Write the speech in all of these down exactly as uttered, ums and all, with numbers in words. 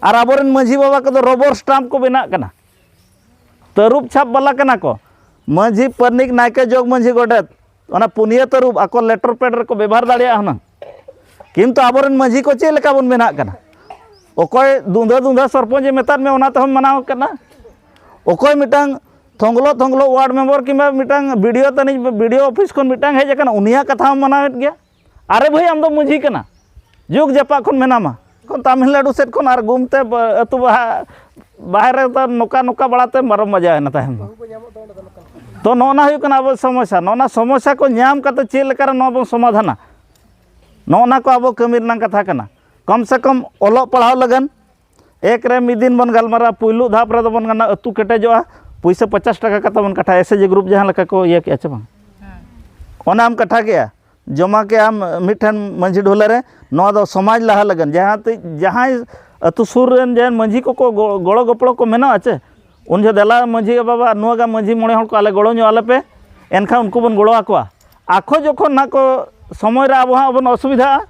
ᱟᱨ ᱟᱵᱚᱨᱮᱱ ᱢᱟᱹᱡᱷᱤ ᱵᱟᱵᱟ ᱠᱚᱫᱚ ᱨᱚᱵᱚᱨ ᱥᱴᱟᱢᱯ ᱠᱚ ᱵᱮᱱᱟᱜ ᱠᱟᱱᱟ, ᱛᱟᱹᱨᱩᱵ ᱪᱷᱟᱯ ᱵᱟᱞᱟ ᱠᱟᱱᱟ ᱠᱚ᱾ ᱢᱟᱹᱡᱷᱤ, ᱯᱟᱨᱟᱱᱤᱠ, ᱱᱟᱭᱠᱮ, ᱡᱚᱜᱽ ᱢᱟᱹᱡᱷᱤ, ᱜᱚᱰᱮᱛ, ᱚᱱᱟ ᱯᱩᱱᱭᱟᱹ ᱛᱟᱹᱨᱩᱵ ᱟᱠᱚ ᱞᱮᱴᱚᱨ ᱯᱮᱰ ᱨᱮᱠᱚ ᱵᱮᱵᱷᱟᱨ ᱫᱟᱲᱮᱭᱟᱜᱼᱟ ᱦᱩᱱᱟᱹᱝ᱾ ᱠᱤᱱᱛᱩ ᱟᱵᱚᱨᱮᱱ ᱢᱟᱹᱡᱷᱤ ᱠᱚ ᱪᱮᱫ ᱞᱮᱠᱟ ᱵᱚᱱ ᱵᱮᱱᱟᱜ ᱠᱟᱱᱟ? ᱚᱠᱚᱭ ᱫᱩᱸᱫᱷᱟᱹ ᱫᱩᱸᱫᱷᱟᱹ ᱥᱚᱨᱯᱚᱧᱪ ᱮ ᱢᱮᱛᱟᱫ ᱢᱮ, ᱚᱱᱟ ᱛᱮᱦᱚᱸᱢ ᱢᱟᱱᱟᱣ ᱠᱟᱱᱟ᱾ ᱚᱠᱚᱭ ᱢᱤᱫᱴᱟᱝ ᱛᱷᱚᱝᱜᱽᱞᱚ ᱛᱷᱚᱝᱜᱽᱞᱚ ᱣᱟᱨᱰ ᱢᱮᱢᱵᱟᱨ ᱠᱤᱝᱵᱟ ᱢᱤᱫᱴᱟᱝ ᱵᱤᱰᱤᱳ ᱛᱟᱹᱱᱤᱡ, ᱵᱤᱰᱤᱳ ᱚᱯᱷᱤᱥ ᱠᱷᱚᱱ ᱢᱤᱫᱴᱟᱝ ᱦᱮᱡ ᱟᱠᱟᱱᱟ, ᱩᱱᱤᱭᱟᱜ ᱠᱟᱛᱷᱟ ᱦᱚᱸᱢ ᱢᱟᱱᱟᱣᱮᱫ ᱜᱮᱭᱟ᱾ ᱟᱨᱮ ᱵᱷᱟᱹᱭ, ᱟᱢ ᱫᱚ ᱢᱟᱹᱡᱷᱤ ᱠᱟᱱᱟ, ᱡᱩᱜᱽ ᱡᱟᱯᱟᱜ ᱠᱷᱚᱱ ᱢᱮᱱᱟᱢᱟ, ᱠᱷᱚᱱ ᱛᱟᱢᱤᱞᱱᱟᱲᱩ ᱥᱮᱫ ᱠᱷᱚᱱ ᱟᱨ ᱜᱩᱢᱛᱮ ᱵ-, ᱟᱹᱛᱩ ᱵᱟᱦᱟ, ᱵᱟᱦᱨᱮ ᱫᱚ ᱱᱚᱝᱠᱟ ᱱᱚᱝᱠᱟ ᱵᱟᱲᱟᱛᱮ ᱢᱟᱨᱚᱢ ᱵᱟᱡᱟᱣ ᱮᱱᱟ ᱛᱟᱭᱚᱢ ᱫᱚ᱾ ᱛᱚ, ᱱᱚᱜᱼᱚ ᱱᱟ ᱦᱩᱭᱩᱜ ᱠᱟᱱᱟ ᱟᱵᱚ ᱥᱚᱢᱚᱥᱥᱟ᱾ ᱱᱚᱜᱼᱚ ᱱᱟ ᱥᱚᱢᱚᱥᱥᱟ ᱠᱚ ᱧᱟᱢ ᱠᱟᱛᱮ ᱪᱮᱫ ᱞᱮᱠᱟᱨᱮ ᱱᱚᱣᱟ ᱵᱚᱱ ᱥᱚᱢᱟᱫᱷᱟᱱᱟ, ᱱᱚᱜᱼᱚ ᱱᱟ ᱠᱚ ᱟᱵᱚ ᱠᱟᱹᱢᱤ ᱨᱮᱱᱟᱜ ᱠᱟᱛᱷᱟ ᱠᱟᱱᱟ᱾ ᱠᱚᱢ ᱥᱮ ᱠᱚᱢ ᱚᱞᱚᱜ ᱯᱟᱲᱦᱟᱣ ᱞᱟᱹᱜᱤᱫ ᱮᱠ ᱨᱮ ᱢᱤᱫ ᱫᱤᱱ ᱵᱚᱱ ᱜᱟᱞᱢᱟᱨᱟᱣᱟ, ᱯᱩᱭᱞᱩ ᱫᱷᱟᱯ ᱨᱮᱫᱚ ᱵᱚᱱ ᱜᱟᱱᱟ ᱟᱹᱛᱩ ᱠᱮᱴᱮᱡᱚᱜᱼᱟ, ᱯᱩᱭᱥᱟᱹ ᱯᱚᱪᱟᱥ ᱴᱟᱠᱟ ᱠᱟᱛᱮ ᱵᱚᱱ ᱠᱟᱴᱷᱟ, ᱮᱥ ᱮᱪ ᱡᱤ ᱜᱨᱩᱯ ᱡᱟᱦᱟᱸ ᱞᱮᱠᱟ ᱠᱚ ᱤᱭᱟᱹ ᱠᱮᱜᱼᱟ ᱪᱮ ᱵᱟᱝ? ᱚᱱᱟᱢ ᱠᱟᱴᱷᱟ ᱠᱮᱜᱼᱟ, ᱡᱚᱢᱟ ᱠᱮᱜᱼᱟᱢ ᱢᱤᱫᱴᱷᱮᱱ ᱢᱟᱹᱡᱷᱤ ᱰᱷᱩᱞᱟᱹ ᱨᱮ, ᱱᱚᱣᱟ ᱫᱚ ᱥᱚᱢᱟᱡᱽ ᱞᱟᱦᱟ ᱞᱟᱹᱜᱤᱫ᱾ ᱡᱟᱦᱟᱸ ᱛᱤ-, ᱡᱟᱦᱟᱸᱭ ᱟᱹᱛᱩ ᱥᱩᱨ ᱨᱮᱱ ᱡᱟᱦᱟᱸᱭ ᱢᱟᱹᱡᱷᱤ ᱠᱚᱠᱚ ᱜᱚ-, ᱜᱚᱲᱚ ᱜᱚᱯᱚᱲᱚ ᱠᱚ ᱢᱮᱱᱟᱜᱼᱟ ᱪᱮ, ᱩᱱ ᱡᱚᱦᱚᱜ ᱫᱮᱞᱟ ᱢᱟᱹᱡᱷᱤ ᱵᱟᱵᱟ, ᱱᱚᱣᱟ ᱜᱟ ᱢᱟᱹᱡᱷᱤ ᱢᱚᱬᱮ ᱦᱚᱲ ᱠᱚ ᱟᱞᱮ ᱜᱚᱲᱚ ᱧᱚᱜ ᱟᱞᱮ ᱯᱮ, ᱮᱱᱠᱷᱟᱱ ᱩᱱᱠᱩ ᱵᱚᱱ ᱜᱚᱲᱚ ᱟᱠᱚᱣᱟ᱾ ᱟᱠᱚ ᱡᱚᱠᱷᱚᱱ ᱱᱟᱜ ᱠᱚ ᱥᱚᱢᱚᱭ ᱨᱮ ᱟᱵᱚ ᱦᱟᱸᱜ ᱵᱚᱱ ᱚᱥᱩᱵᱤᱫᱷᱟᱜᱼᱟ,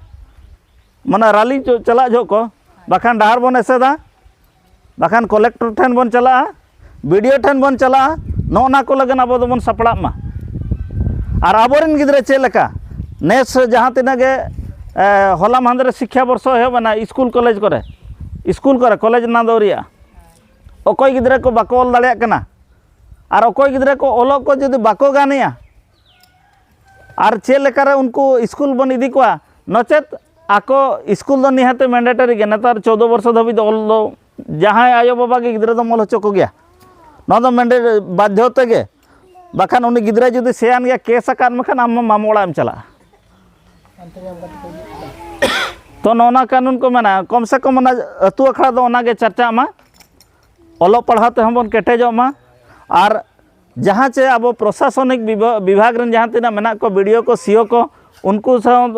ᱢᱟᱱᱮ ᱨᱟᱞᱤ ᱪᱚ-, ᱪᱟᱞᱟᱜ ᱡᱚᱦᱚᱜ ᱠᱚ, ᱵᱟᱠᱷᱟᱱ ᱰᱟᱦᱟᱨ ᱵᱚᱱ ᱮᱥᱮᱫᱟ, ᱵᱟᱠᱷᱟᱱ ᱠᱚᱞᱮᱠᱴᱚᱨ ᱴᱷᱮᱱ ᱵᱚᱱ ᱪᱟᱞᱟᱜᱼᱟ, ᱵᱤ ᱰᱤ ᱳ ᱴᱷᱮᱱ ᱵᱚᱱ ᱪᱟᱞᱟᱜᱼᱟ, ᱱᱚᱜᱼᱚ ᱱᱟ ᱠᱚ ᱞᱟᱹᱜᱤᱫ ᱟᱵᱚ ᱫᱚᱵᱚᱱ ᱥᱟᱯᱲᱟᱜ ᱢᱟ᱾ ᱟᱨ ᱟᱵᱚᱨᱮᱱ ᱜᱤᱫᱽᱨᱟᱹ ᱪᱮᱫ ᱞᱮᱠᱟ ᱱᱮᱥ ᱡᱟᱦᱟᱸ ᱛᱤᱱᱟᱹᱜ ᱜᱮ, ᱮ, ᱦᱚᱞᱟ ᱢᱟᱦᱫᱮᱨ ᱨᱮ ᱥᱤᱠᱠᱷᱟ ᱵᱚᱨᱥᱚ ᱮᱦᱚᱵ ᱮᱱᱟ, ᱥᱠᱩᱞ ᱠᱚᱞᱮᱡᱽ ᱠᱚᱨᱮ, ᱥᱠᱩᱞ ᱠᱚᱨᱮ, ᱠᱚᱞᱮᱡᱽ ᱨᱮᱱᱟᱜ ᱫᱚ ᱟᱹᱣᱨᱤᱭᱟᱜᱼᱟ᱾ ᱚᱠᱚᱭ ᱜᱤᱫᱽᱨᱟᱹ ᱠᱚ ᱵᱟᱠᱚ ᱚᱞ ᱫᱟᱲᱮᱭᱟᱜ ᱠᱟᱱᱟ, ᱟᱨ ᱚᱠᱚᱭ ᱜᱤᱫᱽᱨᱟᱹ ᱠᱚ ᱚᱞᱚᱜ ᱠᱚ ᱡᱩᱫᱤ ᱵᱟᱠᱚ ᱜᱟᱱᱮᱜᱼᱟ, ᱟᱨ ᱪᱮᱫ ᱞᱮᱠᱟᱨᱮ ᱩᱱᱠᱩ ᱥᱠᱩᱞ ᱵᱚᱱ ᱤᱫᱤ ᱠᱚᱣᱟ? ᱱᱚᱪᱮᱛ ᱟᱠᱚ ᱥᱠᱩᱞ ᱫᱚ ᱱᱤᱦᱟᱹᱛ ᱢᱮᱱᱰᱮᱴᱟᱨᱤ ᱜᱮ᱾ ᱱᱮᱛᱟᱨ ᱪᱳᱫᱽᱫᱳ ᱵᱚᱨᱥᱚ ᱫᱷᱟᱹᱵᱤᱡ ᱫᱚ ᱚᱞ ᱫᱚ ᱡᱟᱦᱟᱸᱭ ᱟᱭᱳᱼᱵᱟᱵᱟ ᱜᱮ ᱜᱤᱫᱽᱨᱟᱹ ᱫᱚᱢ ᱚᱞ ᱦᱚᱪᱚ ᱠᱚᱜᱮᱭᱟ᱾ ᱱᱚᱣᱟ ᱫᱚ ᱢᱮᱱᱰᱮᱴ ᱵᱟᱫᱽᱫᱷᱚ ᱛᱮᱜᱮ, ᱵᱟᱠᱷᱟᱱ ᱩᱱᱤ ᱜᱤᱫᱽᱨᱟᱹ ᱡᱩᱫᱤ ᱥᱮᱭᱟᱱ ᱜᱮᱭᱟ, ᱠᱮᱥ ᱟᱠᱟᱫ ᱢᱮᱠᱷᱟᱱ ᱟᱢ ᱢᱟᱢᱚ ᱚᱲᱟᱜ ᱮᱢ ᱪᱟᱞᱟᱜᱼᱟ᱾ ᱛᱚ, ᱱᱚᱜᱼᱚ ᱱᱟ ᱠᱟᱹᱱᱩᱱ ᱠᱚ ᱢᱮᱱᱟᱜᱼᱟ᱾ ᱠᱚᱢ ᱥᱮ ᱠᱚᱢ ᱚᱱᱟ ᱟᱹᱛᱩ ᱟᱠᱷᱲᱟ ᱫᱚ ᱚᱱᱟᱜᱮ ᱪᱟᱨᱪᱟᱜ ᱢᱟ, ᱚᱞᱚᱜ ᱯᱟᱲᱦᱟᱣ ᱛᱮᱦᱚᱸ ᱵᱚᱱ ᱠᱮᱴᱮᱡᱚᱜ ᱢᱟ, ᱟᱨ ᱡᱟᱦᱟᱸ ᱪᱮ ᱟᱵᱚ ᱯᱨᱚᱥᱟᱥᱚᱱᱤᱠ ᱵᱤᱵᱷᱟ-, ᱵᱤᱵᱷᱟᱜᱽ ᱨᱮᱱ ᱡᱟᱦᱟᱸ ᱛᱤᱱᱟᱹᱜ ᱢᱮᱱᱟᱜ ᱠᱚᱣᱟ, ᱵᱤ ᱰᱤ ᱳ ᱠᱚ, ᱥᱤ ᱳ ᱠᱚ, ᱩᱱᱠᱩ ᱥᱟᱶ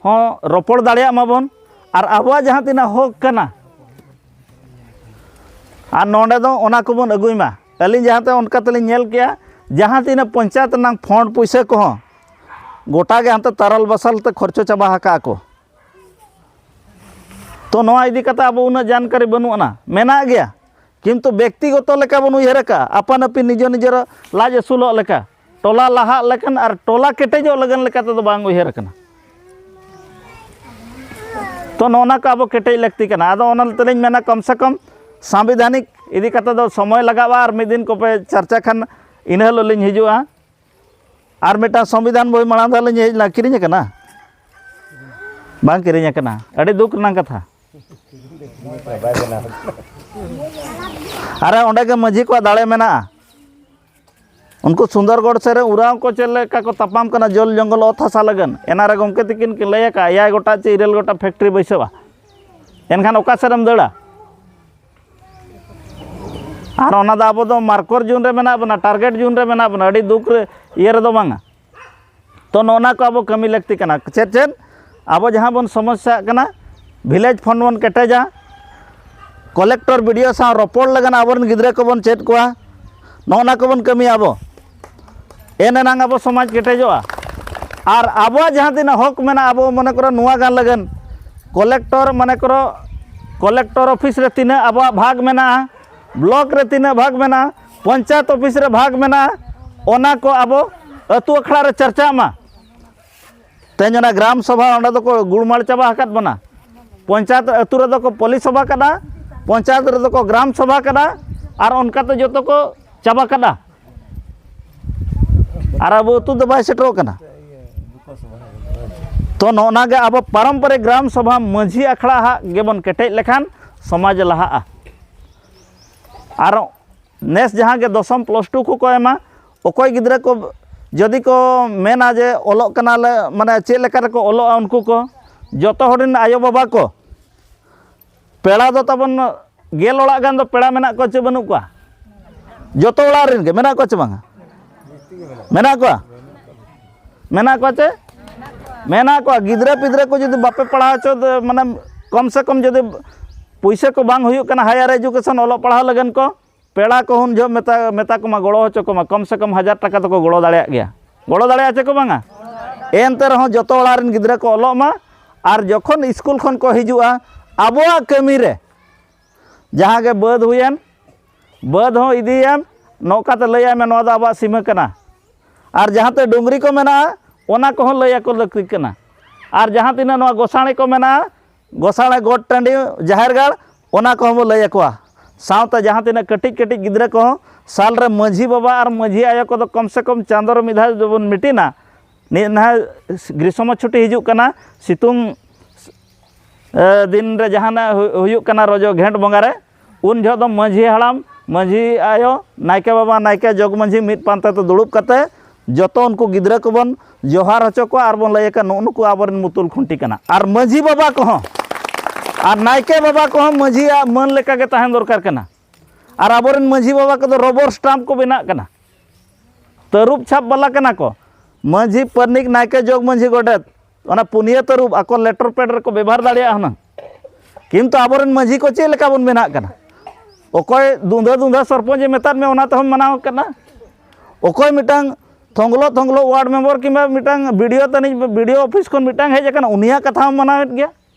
ᱦᱚᱸ ᱨᱚᱯᱚᱲ ᱫᱟᱲᱮᱭᱟᱜ ᱢᱟᱵᱚᱱ᱾ ᱟᱨ ᱟᱵᱚᱣᱟᱜ ᱡᱟᱦᱟᱸ ᱛᱤᱱᱟᱹᱜ ᱦᱚᱠ ᱠᱟᱱᱟ, ᱟᱨ ᱱᱚᱰᱮ ᱫᱚ ᱚᱱᱟ ᱠᱚᱵᱚᱱ ᱟᱹᱜᱩᱭ ᱢᱟ᱾ ᱟᱹᱞᱤᱧ ᱡᱟᱦᱟᱸ ᱛᱮ ᱚᱱᱠᱟ ᱛᱮᱞᱤᱧ ᱧᱮᱞ ᱠᱮᱜᱼᱟ, ᱡᱟᱦᱟᱸ ᱛᱤᱱᱟᱹᱜ ᱯᱚᱧᱪᱟᱭᱮᱛ ᱨᱮᱱᱟᱜ ᱯᱷᱚᱸᱰ ᱯᱩᱭᱥᱟᱹ ᱠᱚᱦᱚᱸ ᱜᱚᱴᱟ ᱜᱮ ᱦᱟᱱᱛᱮ ᱛᱟᱨᱟᱞ ᱵᱟᱥᱟᱞ ᱛᱮ ᱠᱷᱚᱨᱪᱚ ᱪᱟᱵᱟ ᱟᱠᱟᱜᱼᱟ ᱠᱚ᱾ ᱛᱚ ᱱᱚᱣᱟ ᱤᱫᱤ ᱠᱟᱛᱮ ᱟᱵᱚ ᱩᱱᱟᱹᱜ ᱡᱟᱱᱠᱟᱨᱤ ᱵᱟᱹᱱᱩᱜ ᱟᱱᱟ, ᱢᱮᱱᱟᱜ ᱜᱮᱭᱟ, ᱠᱤᱱᱛᱩ ᱵᱮᱠᱛᱤᱜᱚᱛᱚ ᱞᱮᱠᱟ ᱵᱚᱱ ᱩᱭᱦᱟᱹᱨ ᱟᱠᱟᱫᱼᱟ, ᱟᱯᱟᱱ ᱟᱹᱯᱤᱱ ᱱᱤᱡᱮᱨ ᱱᱤᱡᱮᱨ ᱞᱟᱡ ᱟᱹᱥᱩᱞᱚᱜ ᱞᱮᱠᱟ, ᱴᱚᱞᱟ ᱞᱟᱦᱟᱜ ᱞᱮᱠᱟᱱ ᱟᱨ ᱴᱚᱞᱟ ᱠᱮᱴᱮᱡᱚᱜ ᱞᱟᱹᱜᱤᱫ ᱞᱮᱠᱟ ᱛᱮᱫᱚ ᱵᱟᱝ ᱩᱭᱦᱟᱹᱨ ᱟᱠᱟᱱᱟ᱾ ᱛᱚ ᱱᱚᱜᱼᱚ ᱱᱟ ᱠᱚ ᱟᱵᱚ ᱠᱮᱴᱮᱡ ᱞᱟᱹᱠᱛᱤ ᱠᱟᱱᱟ᱾ ᱟᱫᱚ ᱚᱱᱟ ᱛᱮᱞᱤᱧ ᱢᱮᱱᱟ, ᱠᱚᱢ ᱥᱮ ᱠᱚᱢ ᱥᱟᱝᱵᱤᱫᱷᱟᱱᱤᱠ ᱤᱫᱤ ᱠᱟᱛᱮ ᱫᱚ ᱥᱚᱢᱚᱭ ᱞᱟᱜᱟᱜᱼᱟ, ᱟᱨ ᱢᱤᱫ ᱫᱤᱱ ᱠᱚᱯᱮ ᱪᱟᱨᱪᱟ ᱠᱷᱟᱱ ᱤᱱᱟᱹ ᱦᱤᱞᱳᱜ ᱞᱤᱧ ᱦᱤᱡᱩᱜᱼᱟ᱾ ᱟᱨ ᱢᱤᱫᱴᱟᱝ ᱥᱚᱝᱵᱤᱫᱷᱟᱱ ᱵᱳᱭ ᱢᱟᱲᱟᱝ ᱫᱷᱟᱣ ᱞᱤᱧ ᱦᱮᱡ ᱞᱮᱱᱟ, ᱠᱤᱨᱤᱧ ᱟᱠᱟᱱᱟ? ᱵᱟᱝ ᱠᱤᱨᱤᱧ ᱟᱠᱟᱱᱟ᱾ ᱟᱹᱰᱤ ᱫᱩᱠ ᱨᱮᱱᱟᱜ ᱠᱟᱛᱷᱟ᱾ ᱟᱨ ᱚᱸᱰᱮ ᱜᱮ ᱢᱟᱹᱡᱷᱤ ᱠᱚᱣᱟᱜ ᱫᱟᱲᱮ ᱢᱮᱱᱟᱜᱼᱟ᱾ ᱩᱱᱠᱩ ᱥᱩᱱᱫᱚᱨᱜᱚᱲ ᱥᱮᱫ ᱨᱮ ᱩᱨᱟᱣ ᱠᱚ ᱪᱮᱫ ᱞᱮᱠᱟ ᱠᱚ ᱛᱟᱯᱟᱢ ᱠᱟᱱᱟ ᱡᱚᱞ ᱡᱚᱝᱜᱚᱞ ᱚᱛ ᱦᱟᱥᱟ ᱞᱟᱹᱜᱤᱫ᱾ ᱮᱱᱟ ᱨᱮ ᱜᱚᱢᱠᱮ ᱛᱤᱠᱤᱱ ᱠᱤᱱ ᱞᱟᱹᱭ ᱟᱠᱟᱫᱼᱟ, ᱮᱭᱟᱭ ᱜᱚᱴᱟᱝ ᱪᱮ ᱤᱨᱟᱹᱞ ᱜᱚᱴᱟᱝ ᱯᱷᱮᱠᱴᱨᱤ ᱵᱟᱹᱭᱥᱟᱹᱣᱟ᱾ ᱮᱱᱠᱷᱟᱱ ᱚᱠᱟ ᱥᱮᱫ ᱮᱢ ᱫᱟᱹᱲᱟ? ᱟᱨ ᱚᱱᱟ ᱫᱚ ᱟᱵᱚ ᱫᱚ ᱢᱟᱨᱠᱚᱨ ᱡᱳᱱ ᱨᱮ ᱢᱮᱱᱟᱜ ᱵᱚᱱᱟ, ᱴᱟᱨᱜᱮᱴ ᱡᱳᱱ ᱨᱮ ᱢᱮᱱᱟᱜ ᱵᱚᱱᱟ, ᱟᱹᱰᱤ ᱫᱩᱠ ᱨᱮ ᱤᱭᱟᱹ ᱨᱮᱫᱚ ᱵᱟᱝᱟ᱾ ᱛᱚ ᱱᱚᱜᱼᱚ ᱱᱟ ᱠᱚ ᱟᱵᱚ ᱠᱟᱹᱢᱤ ᱞᱟᱹᱠᱛᱤ ᱠᱟᱱᱟ᱾ ᱪᱮᱫ ᱪᱮᱫ ᱟᱵᱚ ᱡᱟᱦᱟᱸ ᱵᱚᱱ ᱥᱚᱢᱚᱥᱥᱟᱜ ᱠᱟᱱᱟ, ᱵᱷᱤᱞᱮᱡᱽ ᱯᱷᱚᱱᱰ ᱵᱚᱱ ᱠᱮᱴᱮᱡᱟ, ᱠᱚᱞᱮᱠᱴᱚᱨ ᱵᱤ ᱰᱤ ᱳ ᱥᱟᱶ ᱨᱚᱯᱚᱲ ᱞᱟᱹᱜᱤᱫ ᱟᱵᱚᱨᱮᱱ ᱜᱤᱫᱽᱨᱟᱹ ᱠᱚᱵᱚᱱ ᱪᱮᱫ ᱠᱚᱣᱟ, ᱱᱚᱜᱼᱚ ᱱᱟ ᱠᱚᱵᱚᱱ ᱠᱟᱹᱢᱤᱭᱟ ᱟᱵᱚ᱾ ᱮᱱ ᱮᱱᱟᱝ ᱟᱵᱚ ᱥᱚᱢᱟᱡᱽ ᱠᱮᱴᱮᱡᱚᱜᱼᱟ᱾ ᱟᱨ ᱟᱵᱚᱣᱟᱜ ᱡᱟᱦᱟᱸ ᱛᱤᱱᱟᱹᱜ ᱦᱚᱠ ᱢᱮᱱᱟᱜᱼᱟ, ᱟᱵᱚ ᱢᱚᱱᱮ ᱠᱚᱨᱚ ᱱᱚᱣᱟ ᱜᱟᱱ ᱞᱟᱹᱜᱤᱫ ᱠᱚᱞᱮᱠᱴᱚᱨ, ᱢᱚᱱᱮ ᱠᱚᱨᱚ ᱠᱚᱞᱮᱠᱴᱚᱨ ᱚᱯᱷᱤᱥ ᱨᱮ ᱛᱤᱱᱟᱹᱜ ᱟᱵᱚᱣᱟᱜ ᱵᱷᱟᱜᱽ ᱢᱮᱱᱟᱜᱼᱟ, ᱵᱞᱚᱠ ᱨᱮ ᱛᱤᱱᱟᱹᱜ ᱵᱷᱟᱜᱽ ᱢᱮᱱᱟᱜᱼᱟ, ᱯᱚᱧᱪᱟᱭᱮᱛ ᱚᱯᱷᱤᱥ ᱨᱮ ᱵᱷᱟᱜᱽ ᱢᱮᱱᱟᱜᱼᱟ, ᱚᱱᱟ ᱠᱚ ᱟᱵᱚ ᱟᱹᱛᱩ ᱟᱠᱷᱲᱟ ᱨᱮ ᱪᱟᱨᱪᱟᱜ ᱢᱟ᱾ ᱛᱮᱦᱮᱧ ᱚᱱᱟ ᱜᱨᱟᱢ ᱥᱚᱵᱷᱟ ᱚᱸᱰᱮ ᱫᱚᱠᱚ ᱜᱩᱲᱢᱟᱲ ᱪᱟᱵᱟ ᱟᱠᱟᱫ ᱵᱚᱱᱟ᱾ ᱯᱚᱧᱪᱟᱭᱮᱛ ᱟᱹᱛᱩ ᱨᱮᱫᱚ ᱠᱚ ᱯᱚᱞᱤ ᱥᱚᱵᱷᱟ ᱠᱟᱫᱟ, ᱯᱚᱧᱪᱟᱭᱮᱛ ᱨᱮᱫᱚ ᱠᱚ ᱜᱨᱟᱢ ᱥᱚᱵᱷᱟ ᱠᱟᱫᱟ, ᱟᱨ ᱚᱱᱠᱟᱛᱮ ᱡᱚᱛᱚ ᱠᱚ ᱪᱟᱵᱟ ᱠᱟᱫᱟ᱾ ᱟᱨ ᱟᱵᱚ ᱟᱹᱛᱩ ᱫᱚ ᱵᱟᱭ ᱥᱮᱴᱮᱨᱚᱜ ᱠᱟᱱᱟ᱾ ᱛᱚ ᱱᱚᱜᱼᱚ ᱱᱟ ᱜᱮ ᱟᱵᱚ ᱯᱟᱨᱚᱢᱯᱚᱨᱤᱠ ᱜᱨᱟᱢ ᱥᱚᱵᱷᱟ ᱢᱟᱹᱡᱷᱤ ᱟᱠᱷᱲᱟ ᱦᱟᱸᱜ ᱜᱮᱵᱚᱱ ᱠᱮᱴᱮᱡ ᱞᱮᱠᱷᱟᱱ ᱥᱚᱢᱟᱡᱽ ᱞᱟᱦᱟᱜᱼᱟ᱾ ᱟᱨ ᱱᱮᱥ ᱡᱟᱦᱟᱸ ᱜᱮ ᱫᱚᱥᱚᱢ ᱯᱞᱟᱥ ᱴᱩ ᱠᱚᱠᱚ ᱮᱢᱟ, ᱚᱠᱚᱭ ᱜᱤᱫᱽᱨᱟᱹ ᱠᱚ ᱡᱩᱫᱤ ᱠᱚ ᱢᱮᱱᱟ ᱡᱮ ᱚᱞᱚᱜ ᱠᱟᱱᱟᱞᱮ, ᱢᱟᱱᱮ ᱪᱮᱫ ᱞᱮᱠᱟ ᱨᱮᱠᱚ ᱚᱞᱚᱜᱼᱟ ᱩᱱᱠᱩ ᱠᱚ, ᱡᱚᱛᱚ ᱦᱚᱲ ᱨᱮᱱ ᱟᱭᱳᱼᱵᱟᱵᱟ ᱠᱚ, ᱯᱮᱲᱟ ᱫᱚ ᱛᱟᱵᱚᱱ ᱜᱮᱞ ᱚᱲᱟᱜ ᱜᱟᱱ ᱫᱚ ᱯᱮᱲᱟ ᱢᱮᱱᱟᱜ ᱠᱚᱣᱟ ᱪᱮ ᱵᱟᱹᱱᱩᱜ ᱠᱚᱣᱟ? ᱡᱚᱛᱚ ᱚᱲᱟᱜ ᱨᱮᱱ ᱜᱮ ᱢᱮᱱᱟᱜ ᱠᱚᱣᱟ ᱪᱮ ᱵᱟᱝᱟ? ᱢᱮᱱᱟᱜ ᱠᱚᱣᱟ? ᱢᱮᱱᱟᱜ ᱠᱚᱣᱟ ᱪᱮ? ᱢᱮᱱᱟᱜ ᱠᱚᱣᱟ᱾ ᱜᱤᱫᱽᱨᱟᱹ ᱯᱤᱫᱽᱨᱟᱹ ᱠᱚ ᱡᱩᱫᱤ ᱵᱟᱯᱮ ᱯᱟᱲᱦᱟᱣ ᱦᱚᱪᱚ, ᱢᱟᱱᱮ ᱠᱚᱢ ᱥᱮ ᱠᱚᱢ ᱡᱩᱫᱤ ᱯᱩᱭᱥᱟᱹ ᱠᱚ ᱵᱟᱝ ᱦᱩᱭᱩᱜ ᱠᱟᱱᱟ ᱦᱟᱭᱟᱨ ᱮᱡᱩᱠᱮᱥᱚᱱ ᱚᱞᱚᱜ ᱯᱟᱲᱦᱟᱣ ᱞᱟᱹᱜᱤᱫ ᱠᱚ, ᱯᱮᱲᱟ ᱠᱚ ᱦᱩᱱ ᱡᱚᱦᱚᱜ ᱢᱮᱛᱟ, ᱢᱮᱛᱟ ᱠᱚᱢᱟ, ᱜᱚᱲᱚ ᱦᱚᱪᱚ ᱠᱚᱢᱟ, ᱠᱚᱢ ᱥᱮ ᱠᱚᱢ ᱦᱟᱡᱟᱨ ᱴᱟᱠᱟ ᱫᱚᱠᱚ ᱜᱚᱲᱚ ᱫᱟᱲᱮᱭᱟᱜ ᱜᱮᱭᱟ᱾ ᱜᱚᱲᱚ ᱫᱟᱲᱮᱭᱟᱜᱼᱟ ᱪᱮ ᱠᱚ ᱵᱟᱝᱟ? ᱮᱱᱛᱮ ᱨᱮᱦᱚᱸ ᱡᱚᱛᱚ ᱚᱲᱟᱜ ᱨᱮᱱ ᱜᱤᱫᱽᱨᱟᱹ ᱠᱚ ᱚᱞᱚᱜ ᱢᱟ, ᱟᱨ ᱡᱚᱠᱷᱚᱱ ᱥᱠᱩᱞ ᱠᱷᱚᱱ ᱠᱚ ᱦᱤᱡᱩᱜᱼᱟ, ᱟᱵᱚᱣᱟᱜ ᱠᱟᱹᱢᱤ ᱨᱮ ᱡᱟᱦᱟᱸ ᱜᱮ ᱵᱟᱹᱫᱽ ᱦᱩᱭᱮᱱ, ᱵᱟᱹᱫᱽ ᱦᱚᱸ ᱤᱫᱤᱭᱮᱢ, ᱱᱚᱝᱠᱟᱛᱮ ᱞᱟᱹᱭᱟᱭ ᱢᱮ, ᱱᱚᱣᱟ ᱫᱚ ᱟᱵᱚᱣᱟᱜ ᱥᱤᱢᱟᱹ ᱠᱟᱱᱟ᱾ ᱟᱨ ᱡᱟᱦᱟᱸ ᱛᱮ ᱰᱩᱝᱨᱤ ᱠᱚ ᱢᱮᱱᱟᱜᱼᱟ, ᱚᱱᱟ ᱠᱚᱦᱚᱸ ᱞᱟᱹᱭ ᱟᱠᱚ ᱞᱟᱹᱠᱛᱤ ᱠᱟᱱᱟ᱾ ᱟᱨ ᱡᱟᱦᱟᱸ ᱛᱤᱱᱟᱹᱜ ᱱᱚᱣᱟ ᱜᱚᱥᱟᱬᱮ ᱠᱚ ᱢᱮᱱᱟᱜᱼᱟ, ᱜᱚᱥᱟᱬᱮ, ᱜᱚᱴ ᱴᱟᱺᱰᱤ, ᱡᱟᱦᱮᱨ ᱜᱟᱲ, ᱚᱱᱟ ᱠᱚᱦᱚᱸ ᱵᱚ ᱞᱟᱹᱭ ᱟᱠᱚᱣᱟ᱾ ᱥᱟᱶᱛᱮ ᱡᱟᱦᱟᱸ ᱛᱤᱱᱟᱹᱜ ᱠᱟᱹᱴᱤᱡ ᱠᱟᱹᱴᱤᱡ ᱜᱤᱫᱽᱨᱟᱹ ᱠᱚᱦᱚᱸ, ᱥᱟᱞ ᱨᱮ ᱢᱟᱹᱡᱷᱤ ᱵᱟᱵᱟ ᱟᱨ ᱢᱟᱹᱡᱷᱤ ᱟᱭᱳ ᱠᱚᱫᱚ ᱠᱚᱢ ᱥᱮ ᱠᱚᱢ ᱪᱟᱸᱫᱚ ᱨᱮ ᱢᱤᱫ ᱫᱷᱟᱣ ᱫᱚᱵᱚᱱ ᱢᱤᱴᱤᱱᱟ᱾ ᱱᱤᱭᱟᱹ ᱱᱟᱦᱟᱜ ᱜᱨᱤᱥᱚᱢᱚ ᱪᱷᱩᱴᱤ ᱦᱤᱡᱩᱜ ᱠᱟᱱᱟ, ᱥᱤᱛᱩᱝ, ᱮ, ᱫᱤᱱ ᱨᱮ ᱡᱟᱦᱟᱱᱟᱜ ᱦᱩ-, ᱦᱩᱭᱩᱜ ᱠᱟᱱᱟ ᱨᱚᱡᱚ ᱜᱷᱮᱸᱴ ᱵᱚᱸᱜᱟ ᱨᱮ, ᱩᱱ ᱡᱚᱦᱚᱜ ᱫᱚ ᱢᱟᱹᱡᱷᱤ ᱦᱟᱲᱟᱢ, ᱢᱟᱹᱡᱷᱤ ᱟᱭᱳ, ᱱᱟᱭᱠᱮ ᱵᱟᱵᱟ, ᱱᱟᱭᱠᱮ, ᱡᱚᱜᱽ ᱢᱟᱹᱡᱷᱤ ᱢᱤᱫ ᱯᱟᱱᱛᱮ ᱛᱮ ᱫᱩᱲᱩᱵ ᱠᱟᱛᱮ ᱡᱚᱛᱚ ᱩᱱᱠᱩ ᱜᱤᱫᱽᱨᱟᱹ ᱠᱚᱵᱚᱱ ᱡᱚᱦᱟᱨ ᱦᱚᱪᱚ ᱠᱚᱣᱟ ᱟᱨ ᱵᱚᱱ ᱞᱟᱹᱭ ᱟᱠᱚᱣᱟ, "ᱱᱩᱜᱼᱩ ᱱᱩᱠᱩ ᱟᱵᱚᱨᱮᱱ ᱢᱩᱛᱩᱞ ᱠᱷᱩᱱᱴᱤ ᱠᱟᱱᱟ᱾" ᱟᱨ ᱢᱟᱹᱡᱷᱤ ᱵᱟᱵᱟ ᱠᱚᱦᱚᱸ, ᱟᱨ ᱱᱟᱭᱠᱮ ᱵᱟᱵᱟ ᱠᱚᱦᱚᱸ ᱢᱟᱹᱡᱷᱤᱭᱟᱜ ᱢᱟᱹᱱ ᱞᱮᱠᱟ ᱜᱮ ᱛᱟᱦᱮᱱ ᱫᱚᱨᱠᱟᱨ ᱠᱟᱱᱟ᱾ ᱟᱨ ᱟᱵᱚᱨᱮᱱ ᱢᱟᱹᱡᱷᱤ ᱵᱟᱵᱟ ᱠᱚᱫᱚ ᱨᱚᱵᱚᱨ ᱥᱴᱟᱢᱯ ᱠᱚ ᱵᱮᱱᱟᱜ ᱠᱟᱱᱟ, ᱛᱟᱹᱨᱩᱵ ᱪᱷᱟᱯ ᱵᱟᱞᱟ ᱠᱟᱱᱟ ᱠᱚ᱾ ᱢᱟᱹᱡᱷᱤ, ᱯᱟᱨᱟᱱᱤᱠ, ᱱᱟᱭᱠᱮ, ᱡᱚᱜᱽ ᱢᱟᱹᱡᱷᱤ, ᱜᱚᱰᱮᱛ, ᱚᱱᱟ ᱯᱩᱱᱭᱟᱹ ᱛᱟᱹᱨᱩᱵ ᱟᱠᱚ ᱞᱮᱴᱚᱨ ᱯᱮᱰ ᱨᱮᱠᱚ ᱵᱮᱵᱷᱟᱨ ᱫᱟᱲᱮᱭᱟᱜᱼᱟ ᱦᱩᱱᱟᱹᱝ᱾ ᱠᱤᱱᱛᱩ ᱟᱵᱚᱨᱮᱱ ᱢᱟᱹᱡᱷᱤ ᱠᱚ ᱪᱮᱫ ᱞᱮᱠᱟ ᱵᱚᱱ ᱵᱮᱱᱟᱜ ᱠᱟᱱᱟ? ᱚᱠᱚᱭ ᱫᱩᱸᱫᱷᱟᱹ ᱫᱩᱸᱫᱷᱟᱹ ᱥᱚᱨᱯᱚᱧᱪ ᱮ ᱢᱮᱛᱟᱫ ᱢᱮ, ᱚᱱᱟ ᱛᱮᱦᱚᱸᱢ ᱢᱟᱱᱟᱣ ᱠᱟᱱᱟ? ᱚᱠᱚᱭ ᱢᱤᱫᱴᱟᱝ ᱛᱷᱚᱝᱜᱽᱞᱚ ᱛᱷᱚᱝᱜᱽᱞᱚ ᱣᱟᱨᱰ ᱢᱮᱢᱵᱟᱨ ᱠᱤᱝᱵᱟ ᱢᱤᱫᱴᱟᱝ ᱵᱤ ᱰᱤ ᱳ ᱛᱟᱹᱱᱤᱡ, ᱵᱤ ᱰᱤ ᱳ ᱚᱯᱷᱤᱥ ᱠᱷᱚᱱ ᱢᱤᱫᱴᱟᱝ ᱦᱮᱡ ᱟᱠᱟᱱᱟ, ᱩᱱᱤᱭᱟᱜ ᱠᱟᱛᱷᱟ ᱦᱚᱸᱢ ᱢᱟᱱᱟᱣᱮᱫ ᱜᱮᱭᱟ?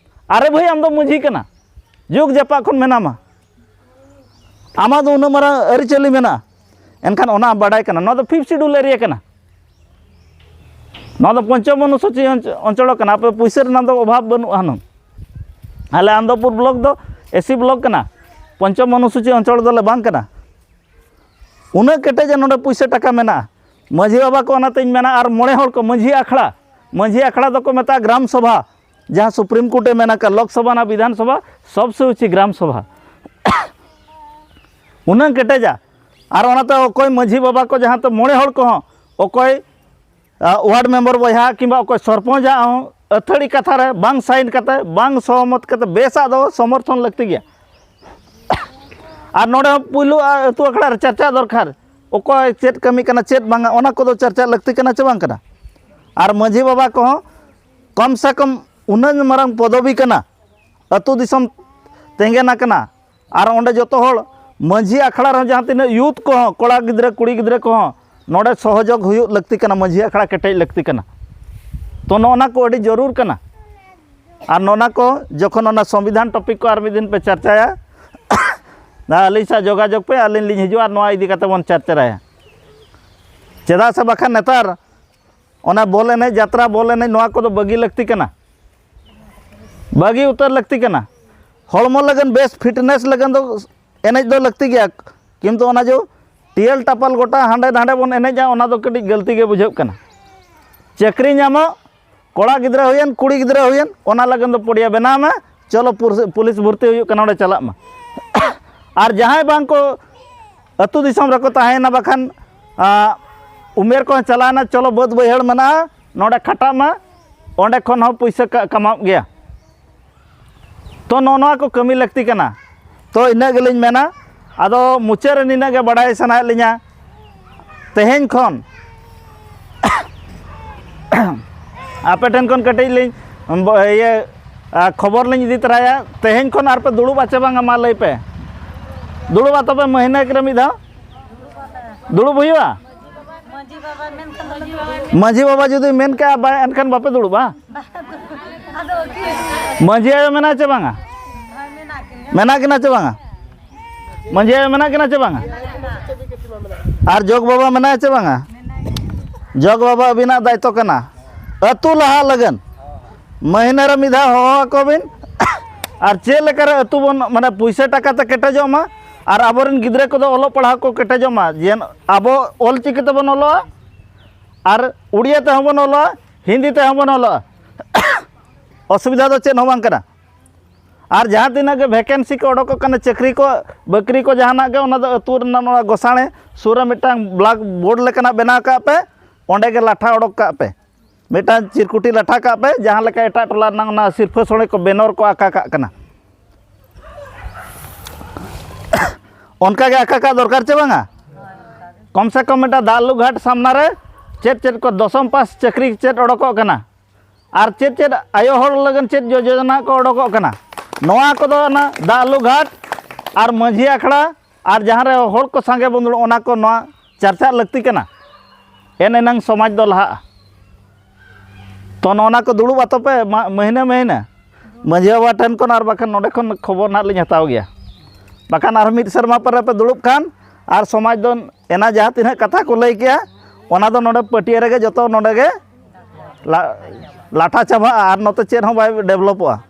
ᱟᱨᱮ ᱵᱷᱟᱹᱭ, ᱟᱢ ᱫᱚ ᱢᱟᱹᱡᱷᱤ ᱠᱟᱱᱟ, ᱡᱩᱜᱽ ᱡᱟᱯᱟᱜ ᱠᱷᱚᱱ ᱢᱮᱱᱟᱢᱟ, ᱟᱢᱟᱜ ᱫᱚ ᱩᱱᱟᱹᱜ ᱢᱟᱨᱟᱝ ᱟᱹᱨᱤᱪᱟᱹᱞᱤ ᱢᱮᱱᱟᱜᱼᱟ, ᱮᱱᱠᱷᱟᱱ ᱚᱱᱟ ᱵᱟᱰᱟᱭ ᱠᱟᱱᱟ᱾ ᱱᱚᱣᱟ ᱫᱚ ᱯᱷᱤᱯᱛᱷ ᱥᱤᱰᱩᱞ ᱮᱨᱤᱭᱟ ᱠᱟᱱᱟ, ᱱᱚᱣᱟ ᱫᱚ ᱯᱚᱧᱪᱚᱢ ᱚᱱᱩᱥᱩᱪᱤ ᱚᱧᱪ-, ᱚᱧᱪᱚᱞ ᱠᱟᱱᱟ᱾ ᱟᱯᱮ ᱯᱩᱭᱥᱟᱹ ᱨᱮᱱᱟᱜ ᱫᱚ ᱚᱵᱷᱟᱵᱽ ᱵᱟᱹᱱᱩᱜᱼᱟ ᱦᱩᱱᱟᱹᱝ᱾ ᱟᱞᱮ ᱟᱱᱫᱚᱯᱩᱨ ᱵᱞᱚᱠ ᱫᱚ ᱮᱥ ᱥᱤ ᱵᱞᱚᱠ ᱠᱟᱱᱟ, ᱯᱚᱧᱪᱚᱢ ᱚᱱᱩᱥᱩᱪᱤ ᱚᱧᱪᱚᱞ ᱫᱚᱞᱮ ᱵᱟᱝ ᱠᱟᱱᱟ᱾ ᱩᱱᱟᱹᱜ ᱠᱮᱴᱮᱡᱟ ᱱᱚᱰᱮ ᱯᱩᱭᱥᱟᱹ ᱴᱟᱠᱟ ᱢᱮᱱᱟᱜᱼᱟ᱾ ᱢᱟᱹᱡᱷᱤ ᱵᱟᱵᱟ ᱠᱚ, ᱚᱱᱟᱛᱮᱧ ᱢᱮᱱᱟ, ᱟᱨ ᱢᱚᱬᱮ ᱦᱚᱲ ᱠᱚ, ᱢᱟᱹᱡᱷᱤ ᱟᱠᱷᱲᱟ, ᱢᱟᱹᱡᱷᱤ ᱟᱠᱷᱲᱟ ᱫᱚᱠᱚ ᱢᱮᱛᱟᱜᱼᱟ ᱜᱨᱟᱢ ᱥᱚᱵᱷᱟ, ᱡᱟᱦᱟᱸ ᱥᱩᱯᱨᱤᱢ ᱠᱳᱨᱴ ᱮ ᱢᱮᱱ ᱟᱠᱟᱫ, ᱞᱳᱠ ᱥᱚᱵᱷᱟ ᱱᱟ ᱵᱤᱫᱷᱟᱱ ᱥᱚᱵᱷᱟ, ᱥᱚᱵ ᱥᱮ ᱩᱪᱤ ᱜᱨᱟᱢ ᱥᱚᱵᱷᱟ᱾ ᱩᱱᱟᱹᱜ ᱠᱮᱴᱮᱡᱟ᱾ ᱟᱨ ᱚᱱᱟᱛᱮ ᱚᱠᱚᱭ ᱢᱟᱹᱡᱷᱤ ᱵᱟᱵᱟ ᱠᱚ, ᱡᱟᱦᱟᱸ ᱛᱮ ᱢᱚᱬᱮ ᱦᱚᱲ ᱠᱚᱦᱚᱸ, ᱚᱠᱚᱭ ᱟ, ᱣᱟᱨᱰ ᱢᱮᱢᱵᱟᱨ ᱵᱚᱭᱦᱟ ᱠᱤᱝᱵᱟ ᱚᱠᱚᱭ ᱥᱚᱨᱯᱚᱧᱪ ᱟᱜ ᱦᱚᱸ ᱟᱹᱛᱷᱟᱹᱲᱤ ᱠᱟᱛᱷᱟ ᱨᱮ ᱵᱟᱝ ᱥᱟᱭᱤᱱ ᱠᱟᱛᱮ, ᱵᱟᱝ ᱥᱚᱦᱚᱢᱚᱛ ᱠᱟᱛᱮ, ᱵᱮᱥᱟᱜ ᱫᱚ ᱥᱚᱢᱚᱨᱛᱷᱚᱱ ᱞᱟᱹᱠᱛᱤ ᱜᱮᱭᱟ᱾ ᱟᱨ ᱱᱚᱰᱮ ᱦᱚᱸ ᱯᱩᱭᱞᱩ ᱟ-, ᱟᱹᱛᱩ ᱟᱠᱷᱲᱟ ᱨᱮ ᱪᱟᱨᱪᱟ ᱫᱚᱨᱠᱟᱨ, ᱚᱠᱚᱭ ᱪᱮᱫ ᱠᱟᱹᱢᱤ ᱠᱟᱱᱟ, ᱪᱮᱫ ᱵᱟᱝᱟ, ᱚᱱᱟ ᱠᱚᱫᱚ ᱪᱟᱨᱪᱟ ᱞᱟᱹᱠᱛᱤ ᱠᱟᱱᱟ ᱪᱮ ᱵᱟᱝ ᱠᱟᱱᱟ? ᱟᱨ ᱢᱟᱹᱡᱷᱤ ᱵᱟᱵᱟ ᱠᱚᱦᱚᱸ ᱠᱚᱢ ᱥᱮ ᱠᱚᱢ ᱩᱱᱟᱹᱜ ᱢᱟᱨᱟᱝ ᱯᱚᱫᱚᱵᱤ ᱠᱟᱱᱟ, ᱟᱹᱛᱩ ᱫᱤᱥᱚᱢ ᱛᱮᱸᱜᱮᱱ ᱟᱠᱟᱱᱟ, ᱟᱨ ᱚᱸᱰᱮ ᱡᱚᱛᱚ ᱦᱚᱲ ᱢᱟᱹᱡᱷᱤ ᱟᱠᱷᱲᱟ ᱨᱮᱦᱚᱸ ᱡᱟᱦᱟᱸ ᱛᱤᱱᱟᱹᱜ ᱭᱩᱛᱷ ᱠᱚᱦᱚᱸ, ᱠᱚᱲᱟ ᱜᱤᱫᱽᱨᱟᱹ, ᱠᱩᱲᱤ ᱜᱤᱫᱽᱨᱟᱹ ᱠᱚᱦᱚᱸ ᱱᱚᱰᱮ ᱥᱚᱦᱚᱡᱳᱜᱽ ᱦᱩᱭᱩᱜ ᱞᱟᱹᱠᱛᱤ ᱠᱟᱱᱟ, ᱢᱟᱹᱡᱷᱤ ᱟᱠᱷᱲᱟ ᱠᱮᱴᱮᱡ ᱞᱟᱹᱠᱛᱤ ᱠᱟᱱᱟ᱾ ᱛᱚ, ᱱᱚᱜᱼᱚ ᱱᱟ ᱠᱚ ᱟᱹᱰᱤ ᱡᱟᱹᱨᱩᱲ ᱠᱟᱱᱟ᱾ ᱟᱨ ᱱᱚᱜᱼᱱᱟ ᱠᱚ ᱡᱚᱠᱷᱚᱱ ᱚᱱᱟ ᱥᱚᱝᱵᱤᱫᱷᱟᱱ ᱴᱚᱯᱤᱠ ᱠᱚ ᱟᱨ ᱢᱤᱫ ᱫᱤᱱ ᱯᱮ ᱪᱟᱨᱪᱟᱭᱟ, ᱟᱹᱞᱤᱧ ᱥᱟᱶ ᱡᱳᱜᱟᱡᱳᱜᱽ ᱯᱮ, ᱟᱹᱞᱤᱧ ᱞᱤᱧ ᱦᱤᱡᱩᱜᱼᱟ ᱟᱨ ᱱᱚᱣᱟ ᱤᱫᱤ ᱠᱟᱛᱮ ᱵᱚᱱ ᱪᱟᱨᱪᱟᱭᱟ᱾ ᱪᱮᱫᱟᱜ ᱥᱮ ᱵᱟᱠᱷᱟᱱ ᱱᱮᱛᱟᱨ ᱚᱱᱟ ᱵᱚᱞ ᱮᱱᱮᱡ, ᱡᱟᱛᱨᱟ ᱵᱚᱞ ᱮᱱᱮᱡ, ᱱᱚᱣᱟ ᱠᱚᱫᱚ ᱵᱟᱹᱜᱤ ᱞᱟᱹᱠᱛᱤ ᱠᱟᱱᱟ, ᱵᱟᱹᱜᱤ ᱩᱛᱟᱹᱨ ᱞᱟᱹᱠᱛᱤ ᱠᱟᱱᱟ᱾ ᱦᱚᱲᱢᱚ ᱞᱟᱹᱜᱤᱫ ᱵᱮᱥ ᱯᱷᱤᱴᱱᱮᱥ ᱞᱟᱹᱜᱤᱫ ᱫᱚ ᱮᱱᱮᱡ ᱫᱚ ᱞᱟᱹᱠᱛᱤ ᱜᱮᱭᱟ, ᱠᱤᱱᱛᱩ ᱚᱱᱟ ᱡᱮ ᱴᱤᱭᱟᱹᱞ ᱴᱟᱯᱟᱞ ᱜᱚᱴᱟ ᱦᱟᱸᱰᱮ ᱱᱟᱸᱰᱮ ᱵᱚᱱ ᱮᱱᱮᱡᱟ, ᱚᱱᱟ ᱫᱚ ᱠᱟᱹᱴᱤᱡ ᱜᱟᱹᱞᱛᱤ ᱜᱮ ᱵᱩᱡᱷᱟᱹᱜ ᱠᱟᱱᱟ᱾ ᱪᱟᱹᱠᱨᱤ ᱧᱟᱢᱚᱜ, ᱠᱚᱲᱟ ᱜᱤᱫᱽᱨᱟᱹ ᱦᱩᱭᱮᱱ, ᱠᱩᱲᱤ ᱜᱤᱫᱽᱨᱟᱹ ᱦᱩᱭᱮᱱ, ᱚᱱᱟ ᱞᱟᱹᱜᱤᱫ ᱫᱚ ᱯᱚᱲᱤᱭᱟ ᱵᱮᱱᱟᱣ ᱢᱮ, ᱪᱚᱞᱚ ᱯᱩᱨ-, ᱯᱩᱞᱤᱥ ᱵᱷᱚᱨᱛᱤ ᱦᱩᱭᱩᱜ ᱠᱟᱱᱟ, ᱚᱸᱰᱮ ᱪᱟᱞᱟᱜ ᱢᱟ᱾ ᱟᱨ ᱡᱟᱦᱟᱸᱭ ᱵᱟᱝ ᱠᱚ ᱟᱹᱛᱩ ᱫᱤᱥᱚᱢ ᱨᱮᱠᱚ ᱛᱟᱦᱮᱸᱭᱮᱱᱟ, ᱵᱟᱠᱷᱟᱱ, ᱟ, ᱩᱢᱮᱨ ᱠᱚᱦᱚᱸ ᱪᱟᱞᱟᱣᱮᱱᱟ, ᱪᱚᱞᱚ ᱵᱟᱹᱫᱽ ᱵᱟᱹᱭᱦᱟᱹᱲ ᱢᱮᱱᱟᱜᱼᱟ, ᱱᱚᱸᱰᱮ ᱠᱷᱟᱴᱟᱜ ᱢᱟ, ᱚᱸᱰᱮ ᱠᱷᱚᱱ ᱦᱚᱸ ᱯᱩᱭᱥᱟᱹ ᱠᱟ-, ᱠᱟᱢᱟᱣᱜ ᱜᱮᱭᱟ᱾ ᱛᱚ ᱱᱚᱜᱼᱚ ᱱᱚᱣᱟ ᱠᱚ ᱠᱟᱹᱢᱤ ᱞᱟᱹᱠᱛᱤ ᱠᱟᱱᱟ᱾ ᱛᱚ ᱤᱱᱟᱹᱜ ᱜᱮᱞᱤᱧ ᱢᱮᱱᱟ᱾ ᱟᱫᱚ ᱢᱩᱪᱟᱹᱫ ᱨᱮ ᱱᱤᱱᱟᱹᱜ ᱜᱮ ᱵᱟᱲᱟᱭ ᱥᱟᱱᱟᱭᱮᱫ ᱞᱤᱧᱟ, ᱛᱮᱦᱮᱧ ᱠᱷᱚᱱ ᱟᱯᱮ ᱴᱷᱮᱱ ᱠᱷᱚᱱ ᱠᱟᱹᱴᱤᱡ ᱞᱤᱧ ᱵᱚ-, ᱤᱭᱟᱹ, ᱟ, ᱠᱷᱚᱵᱚᱨ ᱞᱤᱧ ᱤᱫᱤ ᱛᱚᱨᱟᱭᱟ᱾ ᱛᱮᱦᱮᱧ ᱠᱷᱚᱱ ᱟᱨᱯᱮ ᱫᱩᱲᱩᱵ ᱟᱪᱮ ᱵᱟᱝᱟ, ᱢᱟ ᱞᱟᱹᱭ ᱯᱮ᱾ ᱫᱩᱲᱩᱵ ᱟᱛᱚ ᱯᱮ ᱢᱟᱹᱦᱱᱟᱹ ᱨᱮ ᱢᱤᱫ ᱫᱷᱟᱣ? ᱫᱩᱲᱩᱵ ᱦᱩᱭᱩᱜᱼᱟ? ᱢᱟᱹᱡᱷᱤ ᱵᱟᱵᱟ ᱢᱮᱱᱠᱷᱟᱱ ᱫᱚ ᱞᱮ ᱫᱩᱲᱩᱵ᱾ ᱢᱟᱹᱡᱷᱤ ᱵᱟᱵᱟ ᱡᱩᱫᱤ ᱢᱮᱱ ᱠᱟᱜᱼᱟ, ᱵᱟᱭ, ᱮᱱᱠᱷᱟᱱ ᱵᱟᱯᱮ ᱫᱩᱲᱩᱵᱼᱟ? ᱟᱫᱚ ᱩᱠᱤᱞ᱾ ᱢᱟᱹᱡᱷᱤ ᱟᱭᱳ ᱢᱮᱱᱟᱭ ᱪᱮ ᱵᱟᱝᱟ? ᱦᱳᱭ, ᱢᱮᱱᱟᱜ ᱠᱤᱱᱟ᱾ ᱢᱮᱱᱟᱜ ᱠᱤᱱᱟ ᱪᱮ ᱵᱟᱝᱟ? ᱢᱟᱹᱡᱷᱤ ᱟᱭᱳ ᱢᱮᱱᱟᱜ ᱠᱤᱱᱟ ᱪᱮ ᱵᱟᱝᱟ? ᱟᱨ ᱡᱚᱜᱽ ᱵᱟᱵᱟ ᱢᱮᱱᱟᱭᱟ ᱪᱮ ᱵᱟᱝᱟ? ᱡᱚᱜᱽ ᱵᱟᱵᱟ ᱟᱹᱵᱤᱱᱟᱜ ᱫᱟᱭᱤᱛᱛᱚ ᱠᱟᱱᱟ ᱟᱹᱛᱩ ᱞᱟᱦᱟ ᱞᱟᱹᱜᱤᱫ᱾ ᱢᱟᱹᱦᱱᱟᱹ ᱨᱮ ᱢᱤᱫ ᱫᱷᱟᱣ ᱦᱚᱦᱚ ᱟᱠᱚ ᱵᱤᱱ᱾ ᱟᱨ ᱪᱮᱫ ᱞᱮᱠᱟᱨᱮ ᱟᱹᱛᱩ ᱵᱚᱱ, ᱢᱟᱱᱮ, ᱯᱩᱭᱥᱟᱹ ᱴᱟᱠᱟ ᱛᱮ ᱠᱮᱴᱮᱡᱚᱜ ᱢᱟ ᱟᱨ ᱟᱵᱚᱨᱮᱱ ᱜᱤᱫᱽᱨᱟᱹ ᱠᱚᱫᱚ ᱚᱞᱚᱜ ᱯᱟᱲᱦᱟᱣ ᱠᱚ ᱠᱮᱴᱮᱡᱚᱜ ᱢᱟ, ᱡᱮ ᱟᱵᱚ ᱚᱞ ᱪᱤᱠᱤ ᱛᱮᱵᱚᱱ ᱚᱞᱚᱜᱼᱟ ᱟᱨ ᱩᱲᱤᱭᱟ ᱛᱮᱦᱚᱸ ᱵᱚᱱ ᱚᱞᱚᱜᱼᱟ, ᱦᱤᱱᱫᱤ ᱛᱮᱦᱚᱸ ᱵᱚᱱ ᱚᱞᱚᱜᱼᱟ᱾ ᱚᱥᱩᱵᱤᱫᱷᱟ ᱫᱚ ᱪᱮᱫ ᱦᱚᱸ ᱵᱟᱝ ᱠᱟᱱᱟ᱾ ᱟᱨ ᱡᱟᱦᱟᱸ ᱛᱤᱱᱟᱹᱜ ᱜᱮ vacancy ᱠᱚ ᱚᱰᱚᱠᱚᱜ ᱠᱟᱱᱟ, ᱪᱟᱹᱠᱨᱤ ᱠᱚ, ᱵᱟᱹᱠᱨᱤ ᱠᱚ, ᱡᱟᱦᱟᱱᱟᱜ ᱜᱮ, ᱚᱱᱟ ᱫᱚ ᱟᱹᱛᱩ ᱨᱮᱱᱟᱜ ᱱᱚᱣᱟ ᱜᱚᱥᱟᱬᱮ ᱥᱩᱨ ᱨᱮ ᱢᱤᱫᱴᱟᱝ black board ᱞᱮᱠᱟᱱᱟᱜ ᱵᱮᱱᱟᱣ ᱠᱟᱜ ᱯᱮ, ᱚᱸᱰᱮ ᱜᱮ ᱞᱟᱴᱷᱟ ᱚᱰᱚᱠ ᱠᱟᱜ ᱯᱮ, ᱢᱤᱫᱴᱟᱝ ᱪᱤᱨᱠᱩᱴᱤ ᱞᱟᱴᱷᱟ ᱠᱟᱜ ᱯᱮ, ᱡᱟᱦᱟᱸ ᱞᱮᱠᱟ ᱮᱴᱟᱜ ᱴᱚᱞᱟ ᱨᱮᱱᱟᱜ ᱚᱱᱟ ᱥᱤᱨᱯᱷᱟᱹ ᱥᱳᱲᱮ ᱠᱚ ᱵᱮᱱᱚᱨ ᱠᱚ ᱟᱸᱠᱟ ᱠᱟᱜ ᱠᱟᱱᱟ᱾ ᱚᱱᱠᱟ ᱜᱮ ᱟᱸᱠᱟ ᱠᱟᱜ ᱫᱚᱨᱠᱟᱨ ᱪᱮ ᱵᱟᱝᱟ? ᱠᱚᱢ ᱥᱮ ᱠᱚᱢ ᱢᱤᱫᱴᱟᱝ ᱫᱟᱜ ᱞᱩ ᱜᱷᱟᱴ ᱥᱟᱢᱱᱟ ᱨᱮ ᱪᱮᱫ ᱪᱮᱫ ᱠᱚ ᱫᱚᱥᱚᱢ ᱯᱟᱥ ᱪᱟᱹᱠᱨᱤ ᱪᱮᱫ ᱚᱰᱚᱠᱚᱜ ᱠᱟᱱᱟ, ᱟᱨ ᱪᱮᱫ ᱪᱮᱫ ᱟᱭᱳ ᱦᱚᱲ ᱞᱟᱹᱜᱤᱫ ᱪᱮᱫ ᱡᱳᱡᱚᱱᱟ ᱠᱚ ᱚᱰᱚᱠᱚᱜ ᱠᱟᱱᱟ, ᱱᱚᱣᱟ ᱠᱚᱫᱚ ᱚᱱᱟ ᱫᱟᱜ ᱞᱩ ᱜᱷᱟᱴ ᱟᱨ ᱢᱟᱹᱡᱷᱤ ᱟᱠᱷᱲᱟ ᱟᱨ ᱡᱟᱦᱟᱸ ᱨᱮ ᱦᱚᱲ ᱠᱚ ᱥᱟᱸᱜᱮ ᱵᱚᱱ ᱫᱩᱲᱩᱵ, ᱚᱱᱟ ᱠᱚ ᱱᱚᱣᱟ ᱪᱟᱨᱪᱟᱜ ᱞᱟᱹᱠᱛᱤ ᱠᱟᱱᱟ᱾ ᱮᱱ ᱮᱱᱟᱝ ᱥᱚᱢᱟᱡᱽ ᱫᱚ ᱞᱟᱦᱟᱜᱼᱟ᱾ ᱛᱚ ᱱᱚᱜᱼᱚ ᱱᱟ ᱠᱚ ᱫᱩᱲᱩᱵ ᱟᱛᱚ ᱯᱮ ᱢᱟ- ᱢᱟᱹᱦᱱᱟᱹ ᱢᱟᱹᱦᱱᱟᱹ ᱢᱟᱹᱡᱷᱤ ᱵᱟᱵᱟ ᱴᱷᱮᱱ ᱠᱷᱚᱱ, ᱟᱨ ᱵᱟᱠᱷᱟᱱ ᱱᱚᱰᱮ ᱠᱷᱚᱱ ᱠᱷᱚᱵᱚᱨ ᱱᱟᱦᱟᱜ ᱞᱤᱧ ᱦᱟᱛᱟᱣ ᱜᱮᱭᱟ᱾ ᱵᱟᱠᱷᱟᱱ ᱟᱨ ᱢᱤᱫ ᱥᱮᱨᱢᱟ ᱯᱚᱨᱮ ᱯᱮ ᱫᱩᱲᱩᱵ ᱠᱷᱟᱱ ᱟᱨ ᱥᱚᱢᱟᱡᱽ ᱫᱚ ᱮᱱᱟ ᱡᱟᱦᱟᱸ ᱛᱤᱱᱟᱹᱜ ᱠᱟᱛᱷᱟ ᱠᱚ ᱞᱟᱹᱭ ᱠᱮᱜᱼᱟ, ᱚᱱᱟ ᱫᱚ ᱱᱚᱰᱮ ᱯᱟᱹᱴᱭᱟᱹ ᱨᱮᱜᱮ ᱡᱚᱛᱚ ᱱᱚᱰᱮ ᱜᱮ ᱞᱟ- ᱞᱟᱴᱷᱟ ᱪᱟᱵᱟᱜᱼᱟ ᱟᱨ ᱱᱚᱛᱮ ᱪᱮᱫ ᱦᱚᱸ ᱵᱟᱭ ᱰᱮᱵᱷᱞᱚᱯᱚᱜᱼᱟ᱾